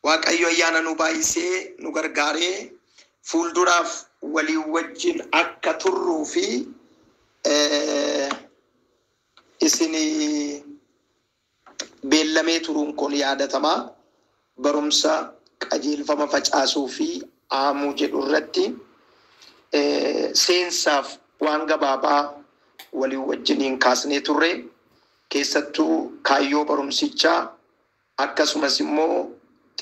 Waaqayyo ayyaana nu baay'isee nu gargaaree fuulduraaf walii wajjin akka turruu fi isin beellamee turuun kun yaadatamaa barumsa qajeelfama facaasuu fi aamuu jedhu irratti seensaaf waan gabaabaa walii wajjiniin kaasnee turre, keessattuu kaayyoo barumsichaa akkasumas immoo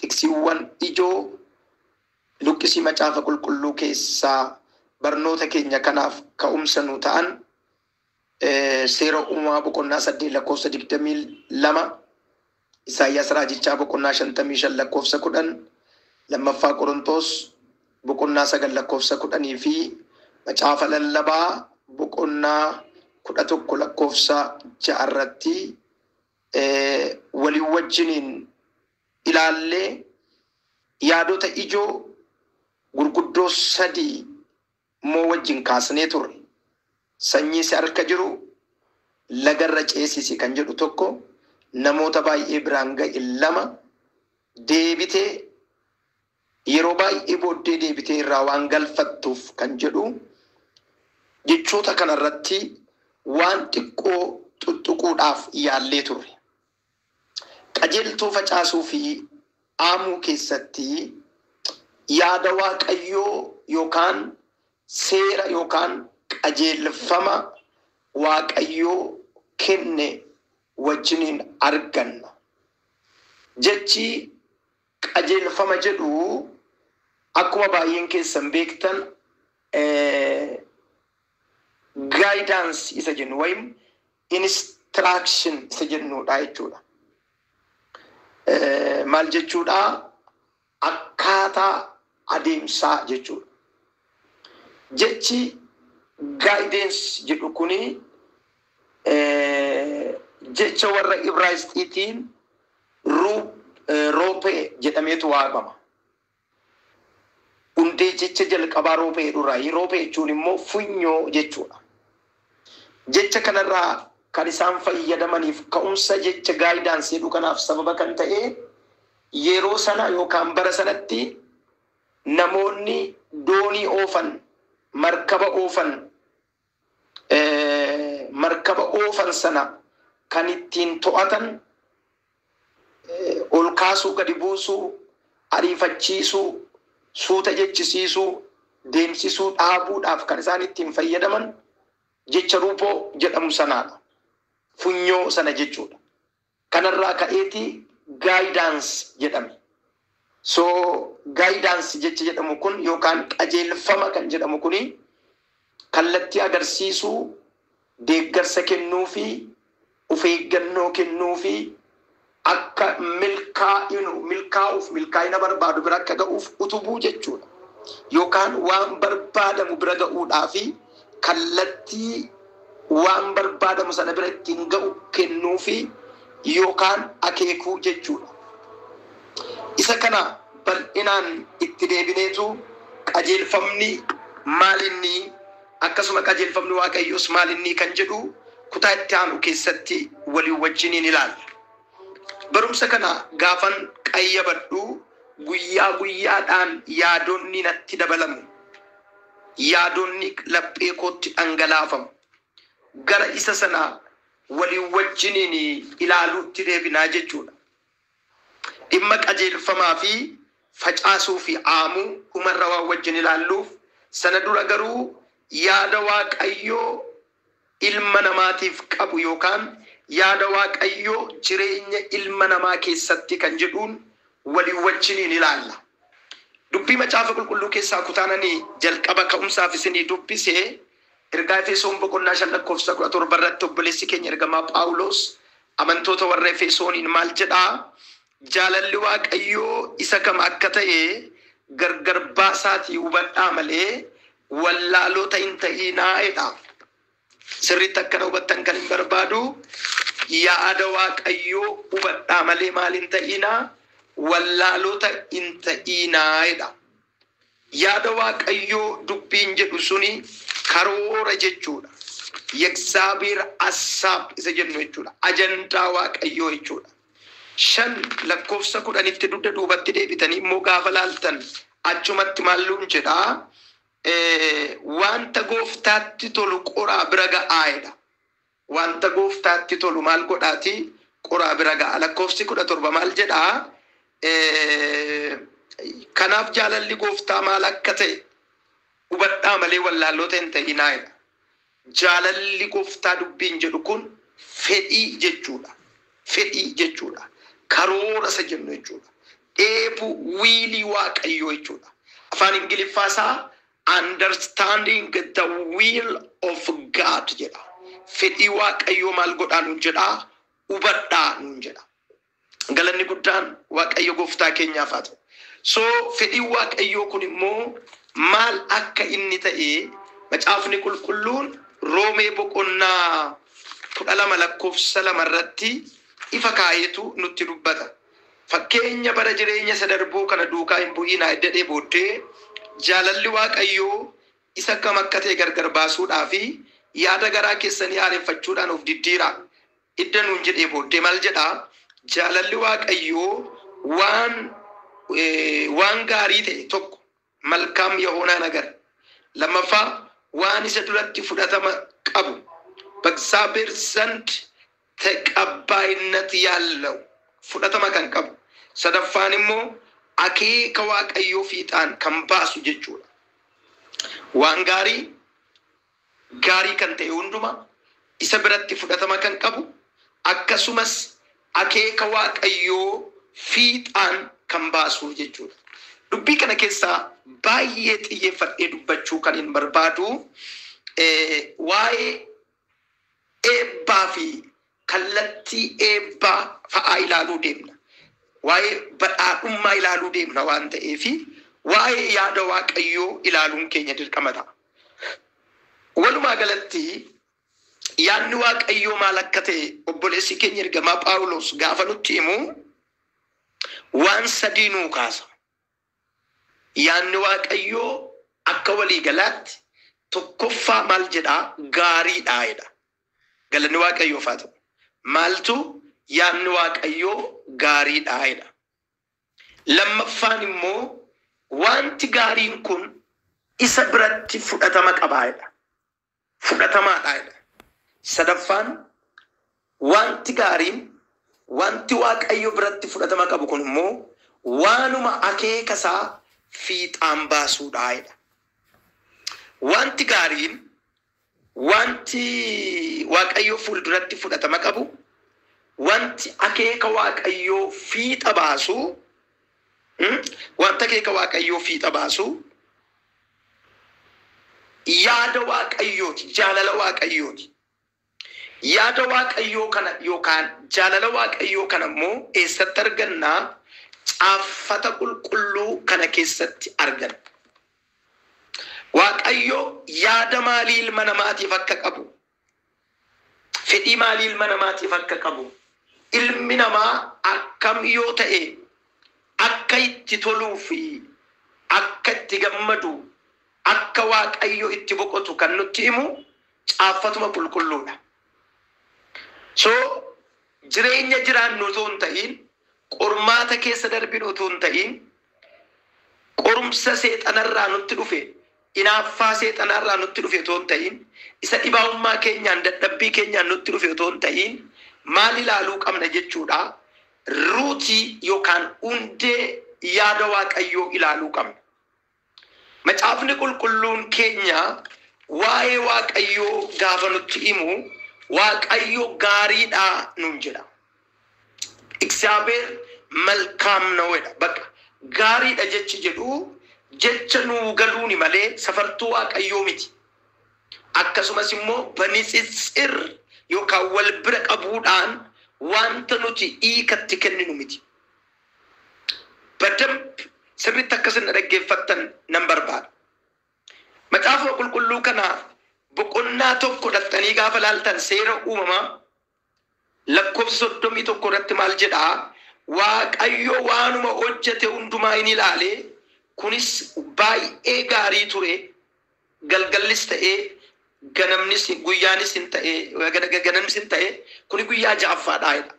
xiqsiiwwan ijoo luqqisii macaafa qulqulluu keessaa barnoota keenya kanaaf ka'umsa nu ta'an seera uumamaa boqonnaa 8 lakkoofsa 22, Isaayyaas raajichaa boqonnaa 55 lakkoofsa 10, lammaffaa Qorontos boqonnaa 9 lakkoofsa 10 fi macaafa lallabaa boqonnaa 11 lakkoofsa 6 irratti walii wajjiniin ilaallee yaadota ijoo gurguddoo sadii immoo wajjin kaasnee turre. Sanyii si harka jiru lagarra ceesisi kan jedhu tokko, namoota baay'ee biraan ga'e lama, deebitee yeroo baay'ee booddee deebitee irraa waan galfattuuf kan jedhu jechoota kanarratti waan xiqqoo tuttuquudhaaf yaallee turre. Qajeeltoo facaasuu fi aamuu keessatti yaada Waaqayyoo yookaan seera yookaan qajeelfama Waaqayyoo kenne wajjiniin arganna. Jechi qajeelfama jedhu akkuma baay'een keessan beektan guidance isa jennu wayim instruction isa jennudha jechuudha. Maal jechuudha? Akkaataa adeemsaa jechuudha. Jechi guidance jedhu kuni jecha warra Ibraayisxiitiin roopee jedhameetu waamama. Hundee jecha jalqabaa roopee jedhurraa, roopee jechuun immoo funyoo jechuudha. Jecha kanarraa kan isaan fayyadamaniif ka'umsa jecha guidance jedhu kanaaf sababa kan ta'e, yeroo sana yookaan bara sanatti namoonni doonii oofan, markaba oofan, markaba oofan sana kan ittiin to'atan, ol kaasuu, gadi buusuu, ariifachiisuu, suuta jechisiisuu, deemsisuu, dhaabuudhaaf kan isaan ittiin fayyadaman jecha ruupoo jedhamu sanaadha. Funyoo sana jechuudha. Kanarraa ka'eeti guidance jedhame. So guidance jecha jedhamu kun yookaan qajeelfama kan jedhamu kuni kallattii agarsiisuu, deeggarsa kennuu fi of eeggannoo kennuu fi akka milkaa'inu milkaa'uuf milkaa'ina barbaadu bira akka ga'uuf utubuu jechuudha. Yookaan waan barbaadamu bira ga'uudhaa fi kallattii waan barbaadamu sana bira ittiin ga'u kennuu fi yookaan akeekuu jechuudha. Isa kana bal'inaan itti deebineetu qajeelfamni maalinni, akkasuma qajeelfamni Waaqayyoos maalinni kan jedhu kutaa itti aanu keessatti walii wajjiniin ilaalla. Barumsa kana gaafan qayyabadhu guyyaa guyyaadhaan yaadonni natti dabalamu. Yaadonni laphee kootti dhangalaafamu. Gara isa sana walii wajjiniin ilaaluutti deebinaa jechuudha. Dhimma qajeelfamaa fi facaasuu fi aamuu dhumarra waan wajjin ilaalluuf, sana dura garuu yaada Waaqayyoo ilma namaatiif qabu yookaan yaada Waaqayyoo jireenya ilma namaa keessatti kan jedhuun walii wajjiniin ilaalla. Dubbii macaafa qulqulluu keessaa kutaananii jalqaba ka'umsaaf isinii dubbisee ergaa Efesoon boqonnaa 5 lakkoofsa 17 irratti obboleessi keenya ergamaa Phaawulos amantoota warra Efesooniin maal jedhaa? Jaalalli Waaqayyoo isa kam akka ta'e gargar baasaatii hubadhaa malee wallaalota hin ta'inaa jedha. Sirriitti akkana hubattan kan hin barbaadu, yaada Waaqayyoo hubadhaa malee maal hin ta'inaa? Wallaalota hin ta'inaa jedha. Yaada Waaqayyoo dubbiin jedhu suni karoora jechuudha. የእግዚአብሔር ሀሳብ isa jennu jechuudha. Ajandaa Waaqayyoo jechuudha. 5 lakkoofsa 10tti dugda duubatti deebitanii immoo gaafa laaltan achumatti maalluun jedhaa, wanta gooftaatti tolu qoraa bira ga'aa'edha. Wanta gooftaatti tolu maal godhaati? Qoraa bira ga'a. Lakkoofsi 17 maal jedhaa? Kanaaf jaalalli gooftaa maal akka ta'e hubadhaa malee wallaalloota hin ta'inaa'edha. Jaalalli gooftaa dubbiin jedhu kun fedhii jechuudha. Fedhii jechuudha. Karoora isa jennu jechuudha. Dheebuu wiilii Waaqayyoo jechuudha. Afaan Ingiliffaa isaa "understanding the will of God" jedha. Fedhii Waaqayyoo maal godhaa nuun jedhaa? Hubadhaa nuun jedha. Galanni guddaan Waaqayyo gooftaa keenyaaf haa ta'u. So fedhiin Waaqayyoo kun immoo maal akka inni ta'e Macaafni Qulqulluun Roomee boqonnaa 12 lakkoofsa 2 irratti ifa kaayetu nutti dubbata. Fakkeenya bara jireenya isa darbuu kana duukaa hin bu'inaa jedhee booddee, jaalalli Waaqayyoo isa akkam akka ta'e gargar baasuudhaa fi yaada garaa keessanii haareffachuudhaan of diddiiraa. Idda nuun jedhee booddee maal jedhaa? Jaalalli Waaqayyoo waan gaarii ta'e tokko, መልካም የሆነ ነገር, lammaffaa waan isa duratti fudhatama qabu, በእግዚአብሔር ዘንድ ተቀባይነት ያለው, fudhatama kan qabu, sadaffaan immoo akeeka Waaqayyoo fiixaan kan baasu jechuudha. Waan gaarii, gaarii kan ta'e hunduma, isa biratti fudhatama kan qabu, akkasumas akeeka Waaqayyoo fiixaan kan baasu jechuudha. Dubbii kana keessaa baay'ee xiyyeeffadhee dubbachuu kan hin barbaadu waa'ee eebbaa fi kallattii eebbaa fa'aa ilaaluu deemna. Waa'ee badhaadhummaa ilaaluu deemna waan ta'eefi waa'ee yaada Waaqayyoo ilaaluun keenya dirqama ta'a. Walumaa galatti yaadni Waaqayyoo maal akka ta'e obboleessi keenya ergamaa Phaawulos gaafa nutti himu waan sadii nuu kaasa. Yaadni Waaqayyoo akka walii galaatti tokkoffaa maal jedhaa? Gaariidhaa jedha. Galanni Waaqayyoof haa ta'u. Maaltu? Yaadni Waaqayyoo gaariidhaa jedha. Lammaffaan immoo wanti gaariin kun isa biratti fudhatama qabaa jedha. Fudhatamaadha jedha. Sadaffaan wanti gaariin, wanti Waaqayyo biratti fudhatama qabu kun immoo waanuma akeeka isaa fiixaan baasuudha jedha. Wanti gaariin, wanti Waaqayyo fuulduratti fudhatama qabu, wanti akeeka Waaqayyoo fiixa baasu, wanta akeeka Waaqayyoo fiixa baasu yaada Waaqayyooti, jaalala Waaqayyooti. Yaada Waaqayyoo kana yookaan jaalala Waaqayyoo kana immoo eessatti argannaa? Caaffata Qulqulluu kana keessatti arganna. Waaqayyo yaada maalii ilma namaatiif akka qabu, fedhii maalii ilma namaatiif akka qabu, ilmi namaa akkam yoo ta'e akka itti toluu fi akka itti gammadu, akka Waaqayyo itti boqotu kan nutti himu caaffatuma qulqulluudha. So jireenya jiraannu otoo hin ta'in, qormaata keessa darbinu otoo hin ta'in, qorumsa seexanarraa nutti dhufe, inaaffaa seexanarraa nutti dhufe otoo hin ta'in, isa dhibaa'ummaa keenyaan, dadhabbii keenyaan nutti dhufe otoo hin ta'in, maal ilaaluu qabna jechuudha? Rootii yookaan hundee yaada Waaqayyoo ilaaluu qabna. Macaafni Qulqulluun keenya waa'ee Waaqayyoo gaafa nutti himu Waaqayyo gaariidha nuun jedha. እግዚአብሔር መልካም ነው jedha. Bakka gaariidha jechi jedhu jecha nuu galuuni malee safartuu Waaqayyoo miti. Akkasumas immoo በንጽጽር yookaan wal bira qabuudhaan wanta nuti hiikatti kenninu miti. በደንብ sirriitti akkasin dhaggeeffattan nan barbaada. Macaafa Qulqulluu kana boqonnaa 1 dhattanii gaafa laaltan, Seera Uumamaa lakkoofsa 31 irratti maal jedhaa? Waaqayyo waanuma hojjete hundumaa in ilaale, kunis baay'ee gaarii ture. Galgallis ta'ee ganamnis, guyyaanis hin ta'e, ganamnis hin ta'e, kuni guyyaa ja'affaadha jedha.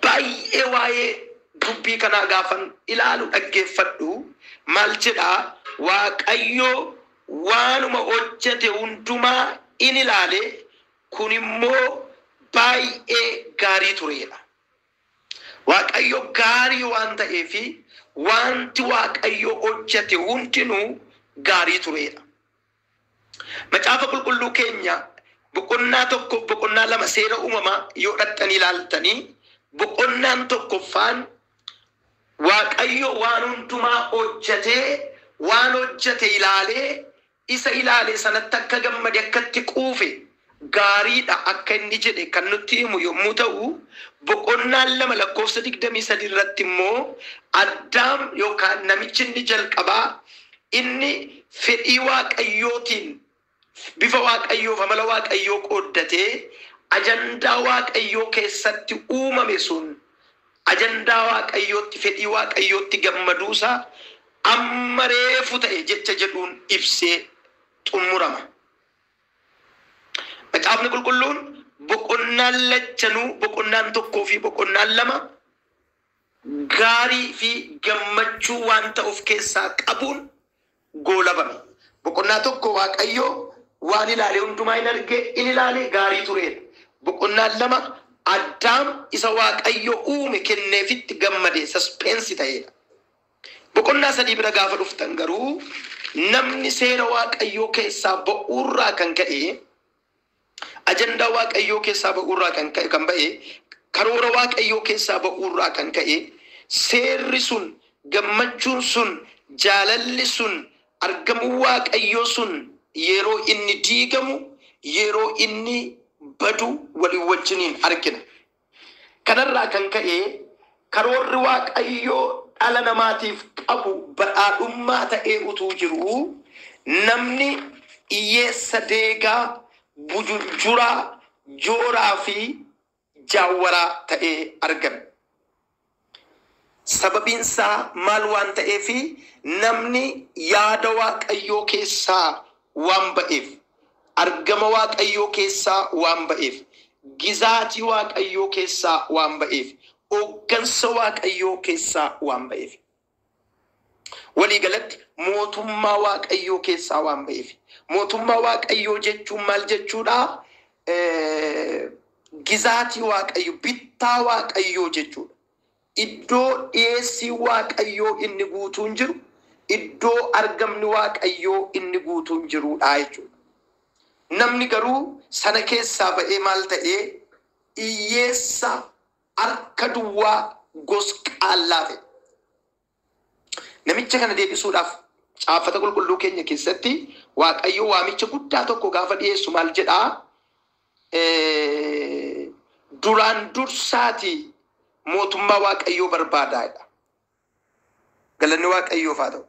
Baay'ee waa'ee dubbii kanaa gaafan ilaalu dhaggeeffadhu maal jedhaa? Waaqayyo waanuma hojjete hundumaa in ilaale, kun immoo baay'ee gaarii tureedha. Waaqayyo gaarii waan ta'eefi wanti Waaqayyo hojjete hundinuu gaarii tureedha. Macaafa qulqulluu keenya boqonnaa 1 boqonnaa 2 seera uumamaa yoo dhaqxanii ilaaltanii, boqonnaan tokkoffaan Waaqayyo waan hundumaa hojjetee, waan hojjete ilaalee, isa ilaale sanatti akka gammade, akka itti quufe, gaariidha akka inni jedhe kan nutti himu yommuu ta'u, boqonnaan 2 lakkoofsa 23 irratti immoo Addaam yookaan namichi inni jalqabaa inni fedhii Waaqayyootiin bifa Waaqayyoof amala Waaqayyoo qooddatee ajandaa Waaqayyoo keessatti uumame sun ajandaa Waaqayyootti, fedhii Waaqayyootti gammaduusaa amma reefu ta'e jecha jedhuun ibsee xumurama. Macaafni qulqulluun boqonnaan lachanuu, boqonnaan 1 fi boqonnaan 2, gaarii fi gammachuu waan ta'uuf keessaa qabuun goolabame. Boqonnaa 1 Waaqayyo waan ilaale hundumaa in arge, in ilaale, gaarii tureedha. Boqonnaan 2 Addaam isa Waaqayyo uume kenneefitti gammade, suspense ta'eedha. Boqonnaa 3 bira gaafa dhuftan garuu namni seera Waaqayyoo keessaa ba'uurraa kan ka'e, ajandaa Waaqayyoo keessaa ba'uurraa kan ka'e, kan ba'e, karoora Waaqayyoo keessaa ba'uurraa kan ka'e, seerri sun, gammachuun sun, jaalalli sun, argamuu Waaqayyoo sun yeroo inni diigamu, yeroo inni badu walii wajjiniin argina. Kanarraa kan ka'e karoorri Waaqayyoo dhala namaatiif qabu badhaadhummaa ta'ee utuu jiruu, namni hiyyeessa deegaa, bujunjuraa, jooraa fi jaawwaraa ta'ee argame. Sababiin isaa maal waan ta'eefi? Namni yaada Waaqayyoo keessaa waan ba'eef, argama Waaqayyoo keessaa waan ba'eef, gizaatii Waaqayyoo keessaa waan ba'eef, hooggansa Waaqayyoo keessaa waan ba'eef. Walii galatti mootummaa Waaqayyoo keessaa waan ba'eef. Mootummaa Waaqayyoo jechuun maal jechuudha? Gizaatii Waaqayyoo, bittaa Waaqayyoo jechuudha. Iddoo dhiyeessii Waaqayyoo inni guutuun jiru, iddoo argamni Waaqayyoo inni guutuun jirudha jechuudha. Namni garuu sana keessaa ba'ee maal ta'ee? Hiyyeessa harka duwwaa, gosqaallaa ta'e. Namicha kana deebisuudhaaf caaffata qulqulluu keenya keessatti Waaqayyo waamicha guddaa tokko gaafa dhiyeessu maal jedhaa? Duraan dursaatii mootummaa Waaqayyoo barbaadaadha. Galanni Waaqayyoof haa ta'u.